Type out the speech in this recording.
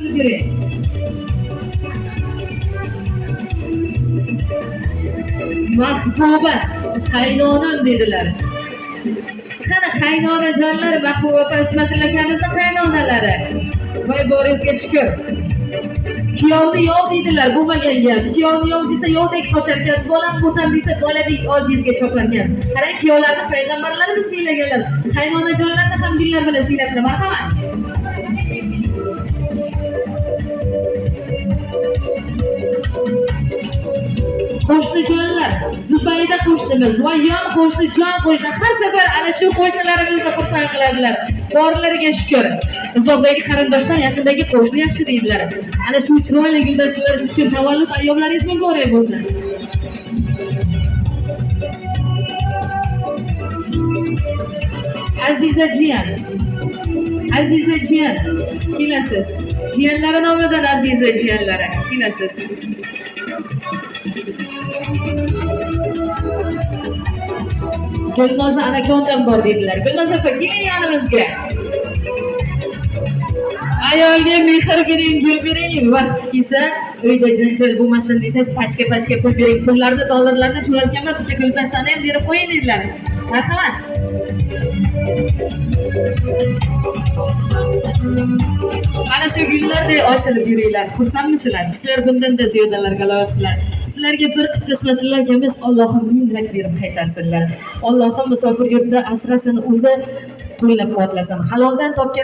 Kulib yuring. Mahbuba qaynonam dedilar. Qani qaynonajonlar, Mahbuba opa, Ismatilla akamizni qaynonalari. Voy, boringizga shukur. Kuyovni yov deydilar, bo'lmagan gap. Kuyovni yov desa yovdek qocharkan, bolam bo'tam desa boladek oldingizga choparkan. Qarang, kuyovlarni payg'ambarlarimiz siylaganlar. Qaynonajonlarni ham gullar bilan siylabdilar. Marhamat. Qo'shnijonlar, Zubayda qo'shnimiz va yon qo'shnijon qo'shni har safar ana shu qo'shnilarimizni xursand qiladilar. Borlariga shukur. Uzoqdagi qarindoshdan yaqindagi qo'shni yaxshi deydilar. Ana shu chiroyli guldastalar siz uchun, tavallud ayyomlaringiz muborak bo'lsin. Aziza jiyan. Aziza jiyan, kelasiz. Jiyanlari nomidan Aziza jiyanlari kelasiz. Gulnoza anakondan bor dedilar. Gulnoza opa, keling yonimizga. Ayolga mehr bering, gul bering, vaqti kelsa uyda janjal bo'lmasin desangiz, pachka-pachka pul bering. Pullarni, dollarlarni cho'larkanman, bitta guldastani ham berib qo'ying dedilar. Marhamat. Mana shu gullarday ochilib yuringlar. Xursandmisizlar? Sizlar bundan-da ziyodalarga loyiqsizlar. Sizlarga bir qismatlar akamiz, Allohim ming lak berib qaytarsinlar. Allohim musofir yurtda asrasin, o'zi qo'llab-quvvatlasin. Haloldan topgan